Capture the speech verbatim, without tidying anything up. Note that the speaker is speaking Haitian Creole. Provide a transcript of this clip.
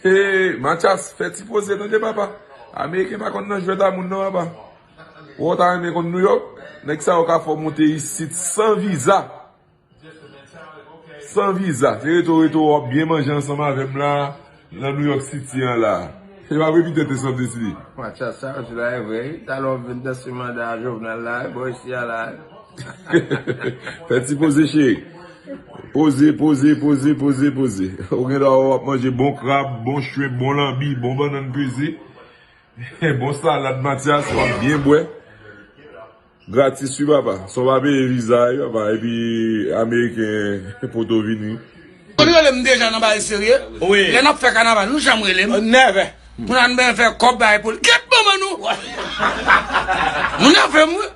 Hey, Mathias, fè ti poze tande papa. Ameriken pa konn nan jwèt a moun non papa. Ou ta renmen konn New York? Nèg sa yo ka fè w monte isit san viza. San viza. Se reto reto w ap byen manje ansanm avè m la nan New York City an la. Se pa vre Peter te santi si. Mathias sa yo sou la e vre wi. Talè w vin danse manda a Jovenel la e bò isi a la. Fè ti poze cheri. Poze, poze, poze, poze, poze. Ou gen dwa w ap manje bon krab, bon shrimp, bon lanbi, bon bannann peze. Bon salad Mathias, w ap byen bwè. Gratis wi papa. San w pa peye viza wi papa. Epi ameriken poto vini. Konn rele m deja nan bagay serye. Wi. Lè n ap fè kanaval, nou janm rele m. Nèvè. Pou n al men fè kòb bay pou l. Get manman nou. Nou nève m wi.